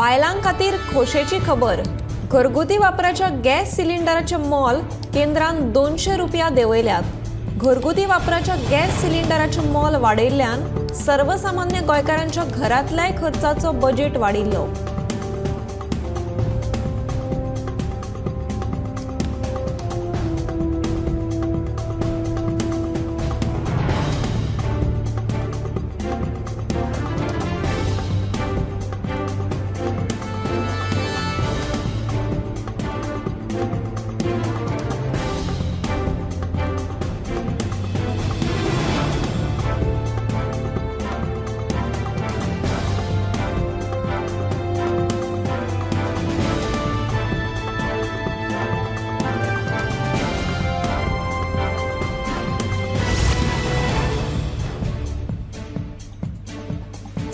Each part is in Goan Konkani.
बायलां खातीर खोशेची खबर. घरगुती वापराच्या गॅस सिलिंडराचे मोल केंद्रान 200 रुपया देंवयल्यात. घरगुती वापराच्या गॅस सिलिंडराचे मोल वाडयल्ल्यान सर्वसामान्य गोंयकारांच्या घरांतल्याय खर्चाचो बजेट वाडिल्लो.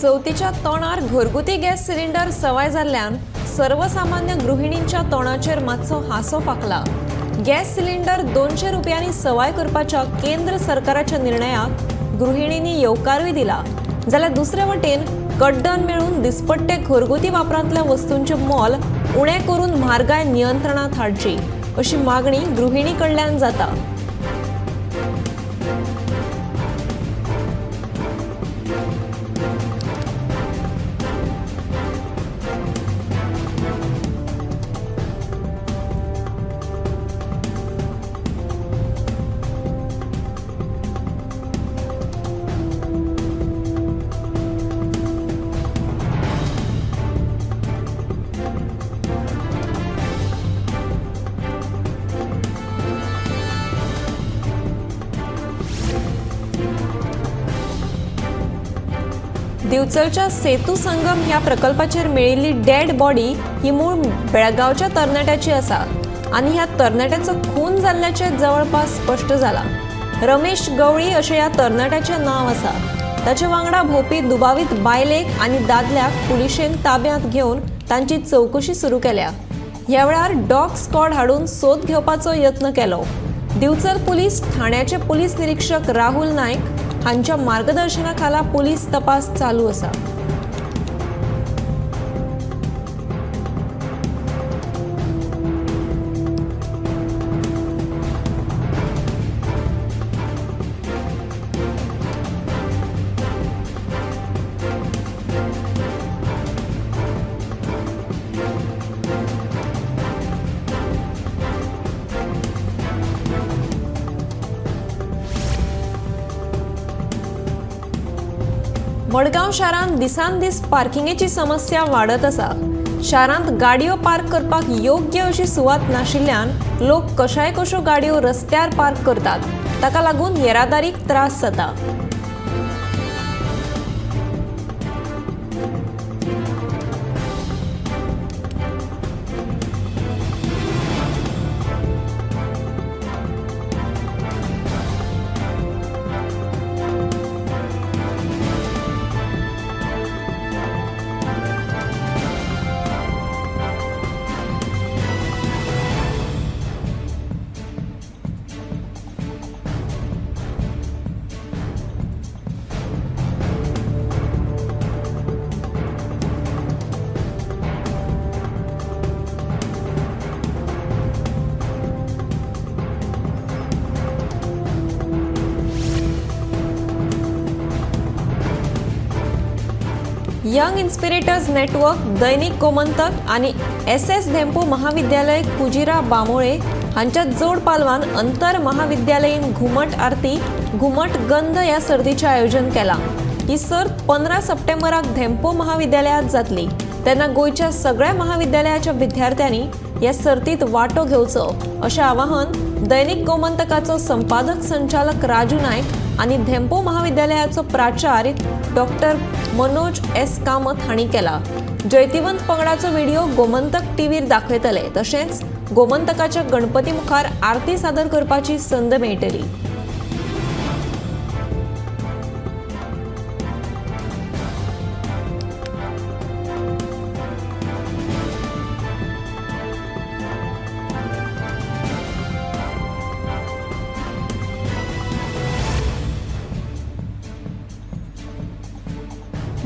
चवथीच्या तोंडार घरगुती गॅस सिलिंडर सवाय जाल्ल्यान सर्वसामान्य गृहिणींच्या तोंडाचेर मातसो हांसो फांकला. गॅस सिलिंडर 200 रुपयांनी सवाय करपाच्या केंद्र सरकाराच्या निर्णयाक गृहिणींनी येवकारूय दिला. जाल्यार दुसरे वटेन कड्डण मेळून दिसपट्टे घरगुती वापरांतल्या वस्तूंचे मोल उणें करून म्हारगाय नियंत्रणांत हाडची अशी मागणी गृहिणी कडल्यान जाता. दिवचलच्या सेतू संगम ह्या प्रकल्पाचेर मेळिल्ली डेड बॉडी ही मूळ बेळगांवच्या तरणाट्याची आसा आनी ह्या तरणाट्याचो खून जाल्ल्याचें जवळपास स्पश्ट जाला. रमेश गवळी अशें ह्या तरणाट्याचें नांव आसा. ताचे वांगडा भोंवपी दुबावीत बायलेक आनी दादल्याक पुलिशेन ताब्यांत घेवन तांची चवकशी सुरू केल्या. ह्या वेळार डॉग स्क्वॉड हाडून सोद घेवपाचो यत्न केलो. दिवचल पुलीस ठाण्याचे पुलीस निरीक्षक राहुल नायक हांच्या मार्गदर्शनाखाला पुलीस तपास चालू आसा. मडगांव शारांत दिसान दीस पार्किंगेची समस्या वाडत आसा. शारांत गाडयो पार्क करपाक योग्य अशी सुवात नाशिल्ल्यान लोक कशाय कश्यो गाडयो रस्त्यार पार्क करतात. ताका लागून येरादारीक त्रास जाता. यंग इन्स्पिरेटर्स नेटवर्क, दैनिक गोमंतक आनी SS Dempo महाविद्यालय कुजिरा बामोळे हांच्या जोड पालवान अंतर महाविद्यालयीन घुमट आरती घुमट गंध ह्या सर्तीचें आयोजन केलां. ही सर्त 15 सप्टेंबराक धेंपो महाविद्यालयांत जातली. तेन्ना गोंयच्या सगळ्या महाविद्यालयाच्या विद्यार्थ्यांनी ह्या सर्तीत वांटो घेवचो अशें आवाहन दैनिक गोमंतकाचो संपादक संचालक राजू नायक आनी धेंपो महाविद्यालयाचो प्राचार्य डॉक्टर मनोज एस कामत हांणी केला. जैतिवंत पंगडाचो व्हिडिओ गोमंतक टीव्हीर दाखयतले. तशेंच गोमंतकाच्या गणपती मुखार आरती सादर करपाची संद मेळटली.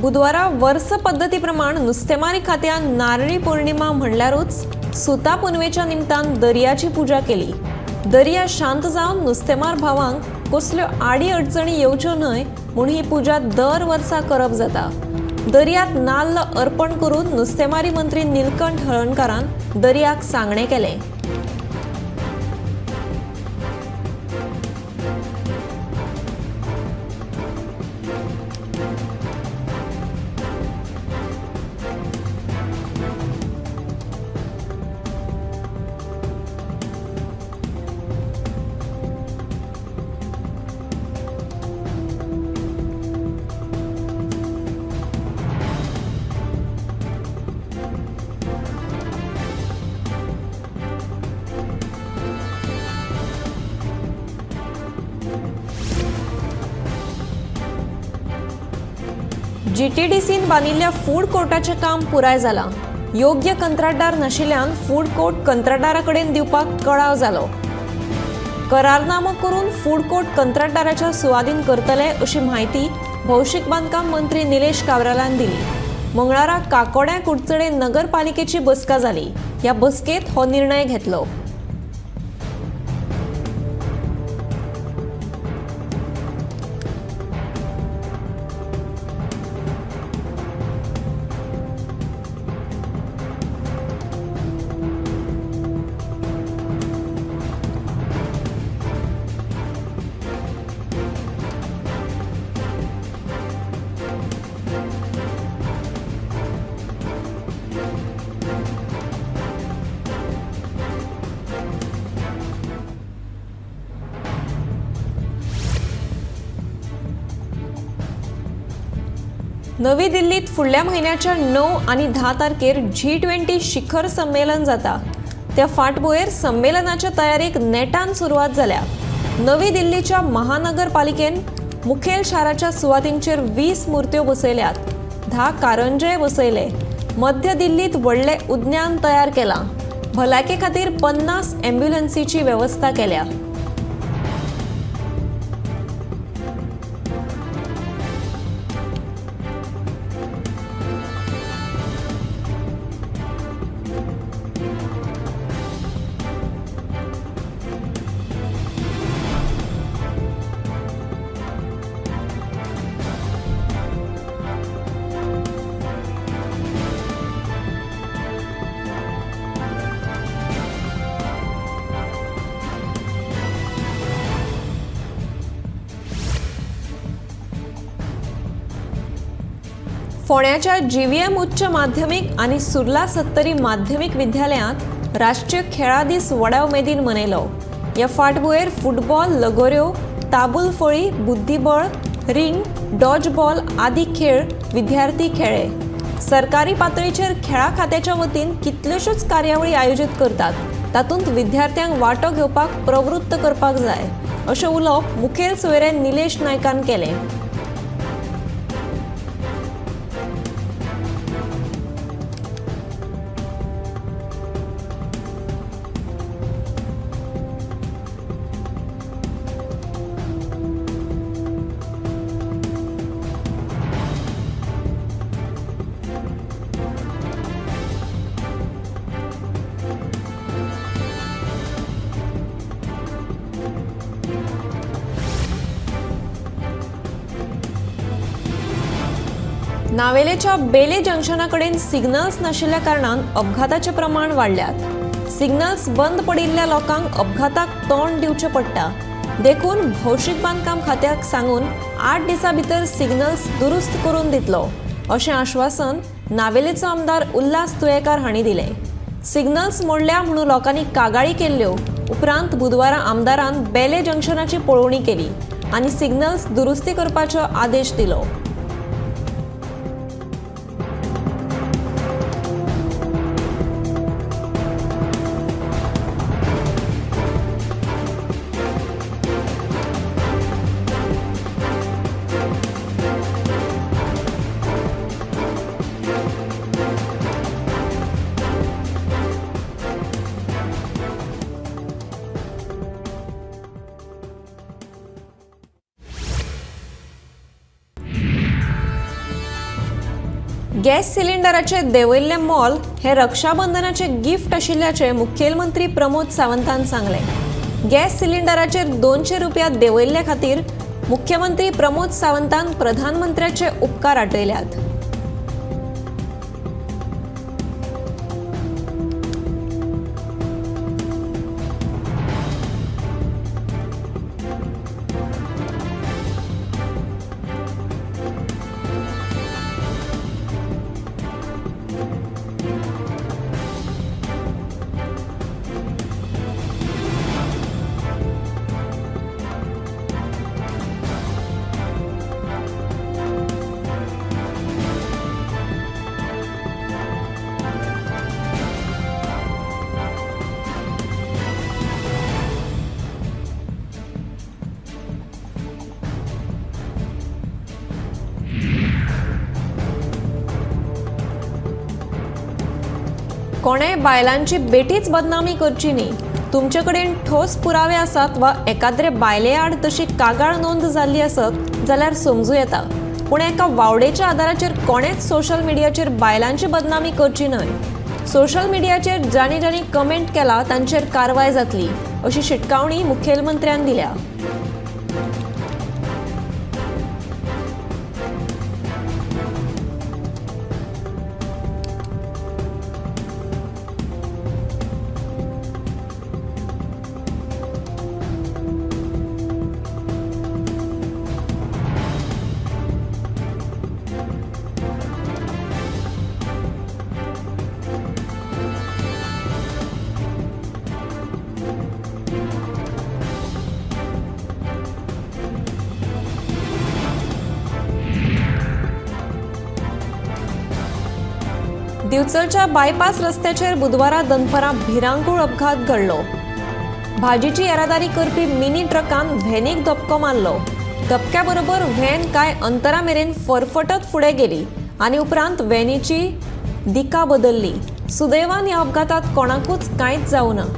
बुधवारा वर्स पद्दती प्रमाण नुस्तेमारी खात्यान नारळी पौर्णिमा म्हणल्यारूच सुता पुनवेच्या निमतान दर्याची पुजा केली. दर्या शांत जावन नुस्तेमार भावांक कसल्यो आडी अडचणी येवच्यो न्हय म्हूण ही पुजा दर वर्सा करप जाता. दर्यात नाल्ल अर्पण करून नुस्तेमारी मंत्री नीलकंठ हळर्णकारान दर्याक सांगणें केलें. जीटीडीसीन बांदिल्ल्या फूड कोर्टाचें काम पुराय जालां. योग्य कंत्राटदार नाशिल्ल्यान फूड कोर्ट कंत्राटदारा कडेन दिवपाक कळाव जालो. करारनामो करून फूड कोर्ट कंत्राटदाराच्या सुवादीन करतले अशी म्हायती भौशीक बांदकाम मंत्री निलेश काब्रालान दिली. मंगळारा काकोड्या कुडचडे नगरपालिकेची बसका जाली. ह्या बसकेंत हो निर्णय घेतलो. नवी दिल्लीत फुडल्या म्हयन्याच्या 9 आनी 10 तारखेर G20 शिखर संमेलन जाता. त्या फाटभुंयेर संमेलनाच्या तयारेक नेटान सुरवात जाल्या. नवी दिल्लीच्या महानगरपालिकेन मुखेल शाराच्या सुवातींचेर 20 मूर्त्यो बसयल्यात, 10 कारंजे बसयले. मध्य दिल्लीत व्हडलें उद्यान तयार केलां. भलायके खातीर 50 ॲम्ब्युलन्सीची वेवस्था केल्या. फोंड्याच्या जीव्हीएम उच्च माध्यमीक आनी सुर्ला सत्तरी माध्यमीक विद्यालयांत राष्ट्रीय खेळां दीस व्हडा उमेदीन मनयलो. ह्या फाटभुंयेर फुटबॉल, लगोऱ्यो, ताबूल फळी, बुद्धिबळ, रिंग, डॉजबॉल आदी खेळ विद्यार्थी खेळ्ळे. सरकारी पातळीचेर खेळां खात्याच्या वतीन कितल्योश्योच कार्यावळी आयोजीत करतात. तातूंत विद्यार्थ्यांक वांटो घेवपाक प्रवृत्त करपाक जाय अशें उलोवप मुखेल सोयरे निलेश नायकान केलें. नावेलेच्या बेले जंक्शना कडेन सिग्नल्स नाशिल्ल्या कारणान अपघाताचें प्रमाण वाडल्यात. सिग्नल्स बंद पडिल्ल्या लोकांक अपघाताक तोंड दिवचें पडटा. देखून भौशीक बांदकाम खात्याक सांगून 8 दिसां भितर सिग्नल्स दुरुस्त करून दितलो अशें आश्वासन नावेलेचो आमदार उल्हास तुयेकार हांणी दिलें. सिग्नल्स मोडल्या म्हणून लोकांनी कागाळी केल्ल्यो. उपरांत बुधवारा आमदारान बेले जंक्शनाची पळोवणी केली आनी सिग्नल्स दुरुस्ती करपाचो आदेश दिलो. गॅस सिलिंडराचे देंवयल्लें मोल हें रक्षाबंधनाचें गिफ्ट आशिल्ल्याचें मुखेलमंत्री प्रमोद सावंतान सांगलें. गॅस सिलिंडराचेर 200 रुपया देंवयल्ले खातीर मुख्यमंत्री प्रमोद सावंतान प्रधानमंत्र्याचे उपकार आटयल्यात. कोणेय बायलांची बेठीच बदनामी करची न्ही. तुमचे कडेन ठोस पुरावे आसात वा एकाद्रे बायले आड तशी कागाळ नोंद जाल्ली आसत जाल्यार समजूं येता, पूण एका वावडेच्या आदाराचेर कोणेच सोशल मिडियाचेर बायलांची बदनामी करची न्हय. सोशल मिडियाचेर जांणी जांणी कमेंट केला तांचेर कारवाय जातली अशी शिटकावणी मुखेलमंत्र्यान दिल्या. दिवचलच्या बायपास रस्त्याचेर बुधवारा दनपरां भिरांकूळ अपघात घडलो. भाजीची येरादारी करपी मिनी ट्रकान व्हॅनीक धपको मारलो. धपक्या बरोबर व्हॅन कांय अंतरा मेरेन फरफटत फुडें गेली आनी उपरांत व्हॅनीची दिका बदलली. सुदैवान ह्या अपघातात कोणाकूच कांयच जावं ना.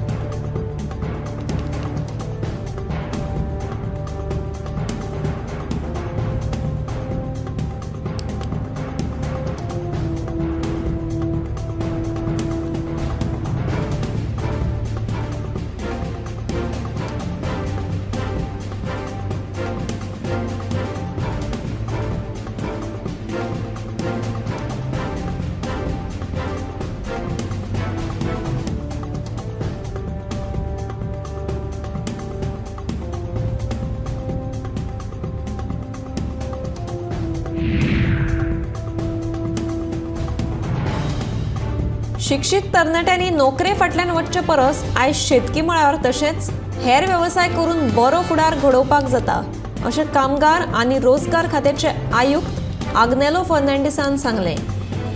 शिक्षीत तरणाट्यांनी नोकरे फाटल्यान वचचे परस आयज शेतकी मळार तशेंच हेर वेवसाय करून बरो फुडार घडोवपाक जाता अशें कामगार आनी रोजगार खात्याचे आयुक्त आग्नेलो फर्नांडीसान सांगलें.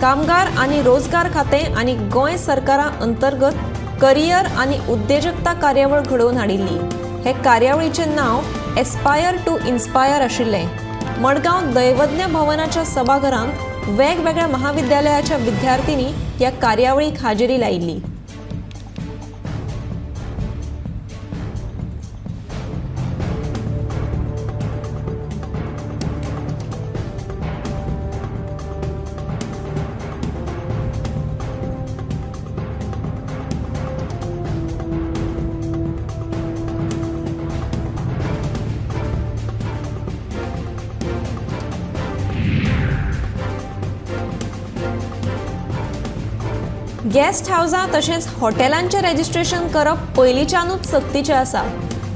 कामगार आनी रोजगार खातें आनी गोंय सरकारा अंतर्गत करियर आनी उद्देजकता कार्यावळ घडोवन हाडिल्ली. हे कार्यावळीचें नांव एस्पायर टू इन्स्पायर आशिल्लें. मडगांव दैवज्ञ भवनाच्या सभाघरांत वेगवेगळ्या महाविद्यालयाच्या विद्यार्थ्यांनी ह्या कार्यावळीक हाजेरी लायिल्ली. गेस्ट हावजां तशेंच हॉटेलांचें रेजिस्ट्रेशन करप पयलींच्यानूच सक्तीचें आसा.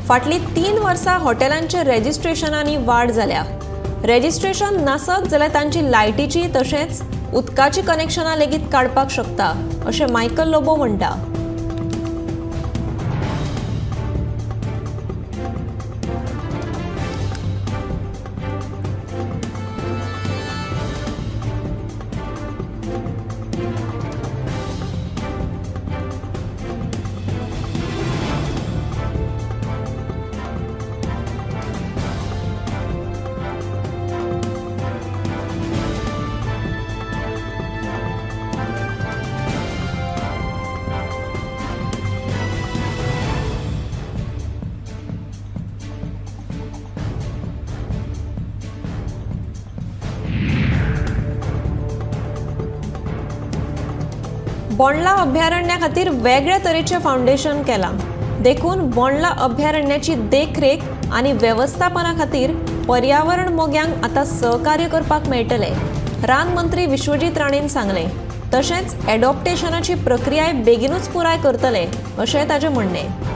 फाटलीं 3 वर्सां हॉटेलांचे रेजिस्ट्रेशनांनी वाड जाल्या. रेजिस्ट्रेशन नासत जाल्यार तांची लायटीची तशेंच उदकाची कनेक्शनां लेगीत काडपाक शकता अशें मायकल लोबो म्हणटा. बोंडला अभयारण्या खातीर वेगळे तरेचें फावंडेशन केलां, देखून बोंडला अभयारण्याची देखरेख आनी वेवस्थापना खातीर पर्यावरण मोग्यांक आतां सहकार्य करपाक मेळटलें, रान मंत्री विश्वजीत राणेन सांगलें। तशेंच एडॉप्टेशनाची प्रक्रियाय बेगिनूच पुराय करतले अशें ताजें म्हणणें।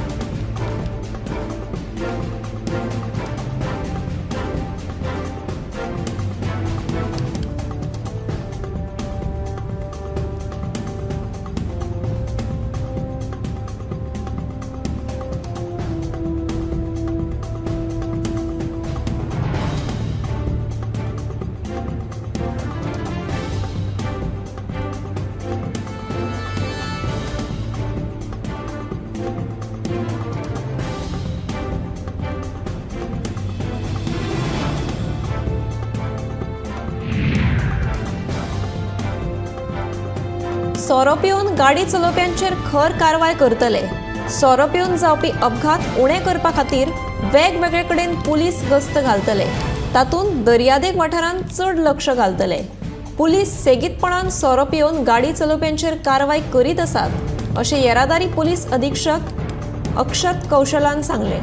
सोरो पिवन गाडी चलोवप्यांचेर खर कारवाय करतले। सोरो पिवन जावपी अपघात उणे करपा खातीर वेगवेगळे कडेन पुलीस गस्त घालतले, तातूंत दर्यादेग वाठारांत चड लक्ष घालतले। पुलीस सेगीतपणान सोरो पिवन गाडी चलोवप्यांचेर कारवाय करीत आसात अशें येरादारी पुलीस अधीक्षक अक्षत कौशलान सांगलें।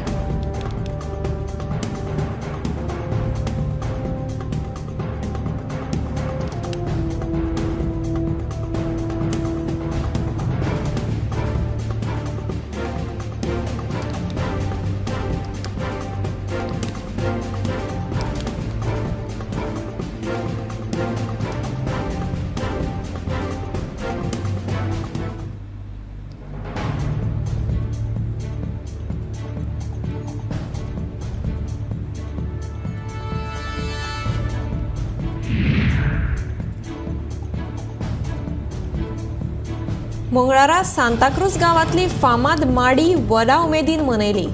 मंगळारा सांताक्रूज गांवांतली फामाद माडी व्हडा उमेदीन मनयली।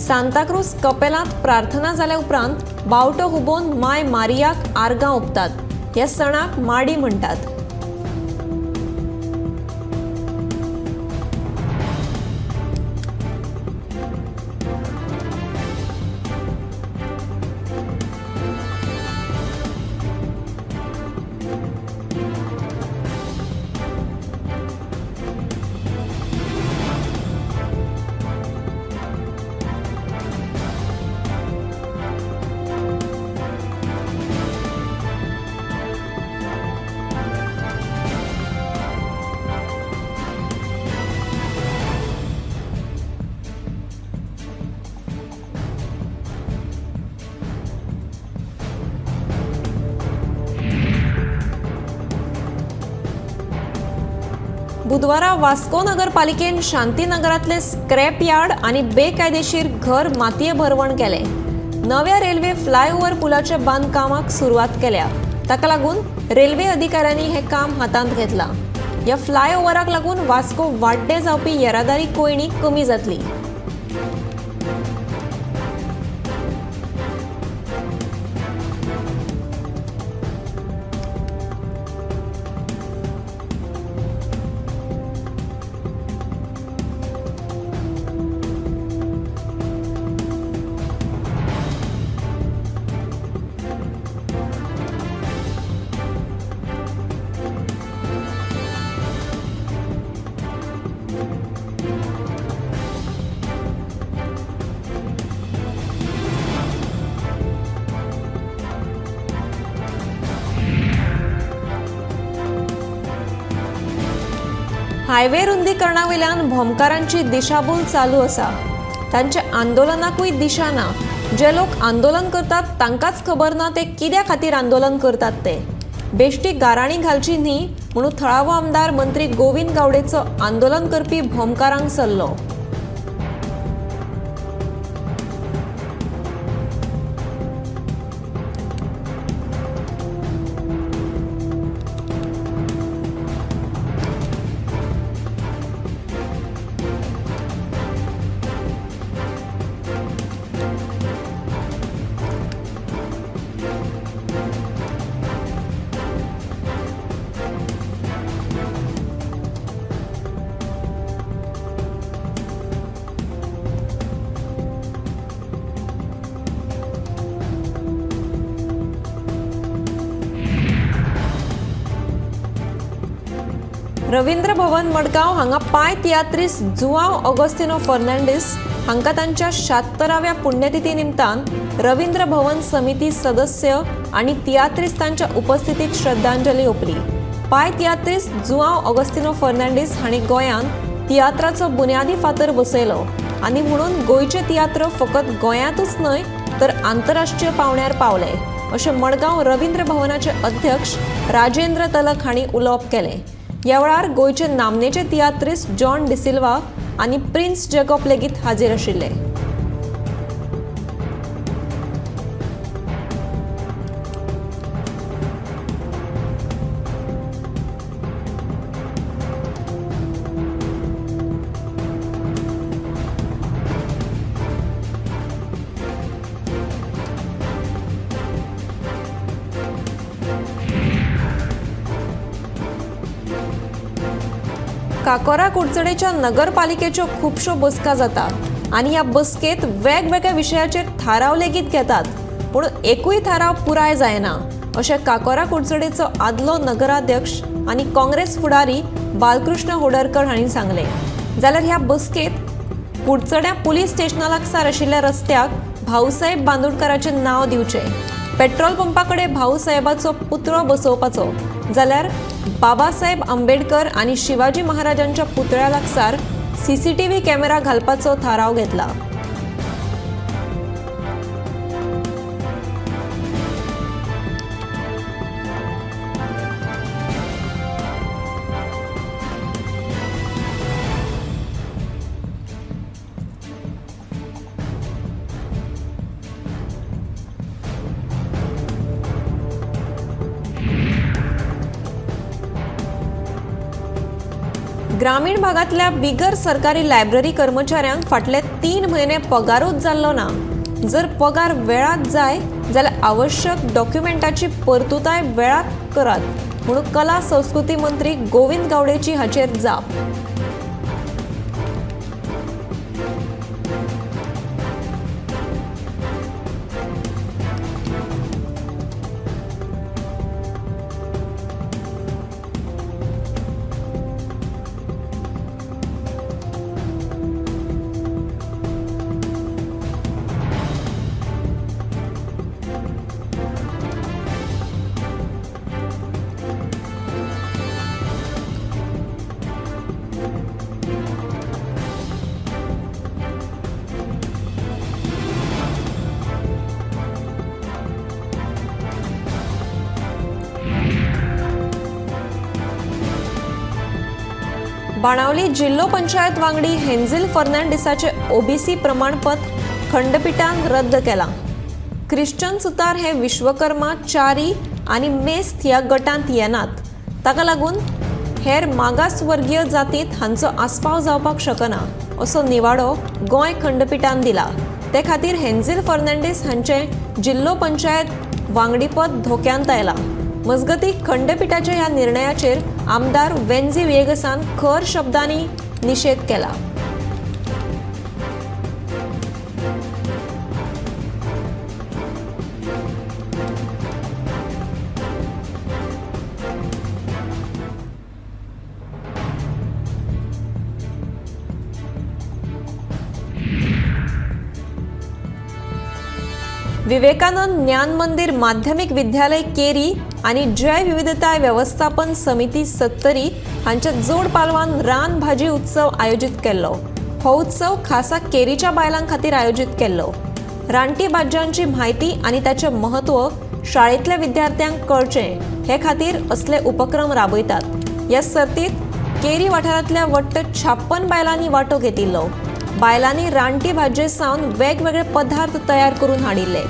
सांताक्रूज कपेलांत प्रार्थना जाल्या उपरांत बावटो हुबोवन माय मारियाक आर्गां ओंपतात। ह्या सणाक माडी म्हणटात। बुधवारा वास्को नगरपालिकेन शांतीनगरातले स्क्रॅप यार्ड आणि बेकायदेशीर घर मातये भरवण केले। नव्या रेल्वे फ्लायओव्हर पुलाच्या बांदकामाक सुरवात केल्या। ताका लागून रेल्वे अधिकाऱ्यांनी हे काम हातांत घेतला। ह्या फ्लायओव्हराक लागून वास्को वाड्डे जावपी येरादारी कोयणी कमी जातली। हायवे रुंदीकरणावेल्यान भोमकारांची दिशाभूल चालू आसा। तांच्या आंदोलनाकूय दिशा ना। जे लोक आंदोलन करतात तांकांच खबर ना ते कित्या खातीर आंदोलन करतात ते। बेश्टी गाराणी घालची न्ही म्हणून थळावो आमदार मंत्री गोविंद गावडेचो आंदोलन करपी भोमकारांक सल्लो। रवींद्र भवन मडगांव हांगा पाय तियात्रीस जुआंव ऑगस्तिनो फर्नांडीस हांकां तांच्या 76व्या पुण्यतिथी निमतान रवींद्र भवन समिती सदस्य आनी तियात्रिस्तांच्या उपस्थितीत श्रद्धांजली ओंपली. पाय तियात्रीस जुआंव ऑगस्तिनो फर्नांडीस हांणी गोंयांत तियात्राचो बुन्यादी फातर बसयलो आनी म्हणून गोंयचे तियात्र फकत गोंयांतूच न्हय तर आंतरराष्ट्रीय पावंड्यार पावले अशें मडगांव रवींद्र भवनाचे अध्यक्ष राजेंद्र तलक हांणी उलोवप केलें. ह्या वेळार गोंयचे नामनेचे तियात्रिस्त जॉन डिसिल्वा आनी प्रिन्स जेकॉब लेगीत हाजीर आशिल्ले. काकोरा कुडचडेच्या नगरपालिकेच्यो खुबश्यो बसका जाता आनी ह्या बसकेत वेगवेगळ्या विशयाचेर थाराव लेगीत घेतात, पूण एकूय थाराव पुराय जायना अशें काकोरा कुडचडेचो आदलो नगराध्यक्ष आनी काँग्रेस फुडारी बालकृष्ण होडरकर हांणी सांगलें. जाल्यार ह्या बसकेत कुडचड्या पुलीस स्टेशना लागसार आशिल्ल्या रस्त्याक भाऊसाहेब बांदोडकराचें नांव दिवचें, पेट्रोल पंपा कडेन भाऊसाहेबाचो पुतळो बसोवपाचो, जाल्यार बाबासाहेब आंबेडकर आनी शिवाजी महाराजांच्या पुतळ्या लागसार सीसीटीव्ही कॅमेरा घालपाचो थाराव घेतला. ग्रामीण भागांतल्या बिगर सरकारी लायब्ररी कर्मचाऱ्यांक फाटले 3 म्हयने पगारूच जाल्लो ना. जर पगार वेळात जाय जाल्यार आवश्यक डॉक्युमेंटाची परतुताय वेळात करात म्हणून कला संस्कृती मंत्री गोविंद गावडेची हाचेर जाप. बाणावली जिल्हो पंचायत वांगडी हेन्झिल फर्नांडिसाचे ओबीसी प्रमाणपत्र खंडपीठान रद्द केलां. क्रिश्चन सुतार हे विश्वकर्मा, चारी आनी मेस्त ह्या गटांत येनात, ताका लागून हेर मागासवर्गीय जातींत हांचो आस्पाव जावपाक शकना असो निवाडो गोंय खंडपीठान दिला. ते खातीर हेन्झिल फर्नांडीस हांचें जिल्हो पंचायत वांगडीपद धोक्यांत आयलां. मजगतीं खंडपीठाच्या ह्या निर्णयाचेर आमदार वेन्झी व्हिएगसान खर शब्दांनी निशेध केला. विवेकानंद ज्ञान मंदिर माध्यमिक विद्यालय केरी आनी जैव विविधताय व्यवस्थापन समिती सत्तरी हांच्या जोड पालवान रान भाजी उत्सव आयोजीत केल्लो. हो उत्सव खासा केरीच्या बायलां खातीर आयोजीत केल्लो. रानटी भाज्यांची म्हायती आनी ताचें म्हत्व शाळेंतल्या विद्यार्थ्यांक कळचें हे खातीर असले उपक्रम राबयतात. ह्या सर्तींत केरी वाठारांतल्या वट्ट 56 बायलांनी वांटो घेतिल्लो. बायलांनी रानटी भाजये सावन वेगवेगळे पदार्थ तयार करून हाडिल्ले.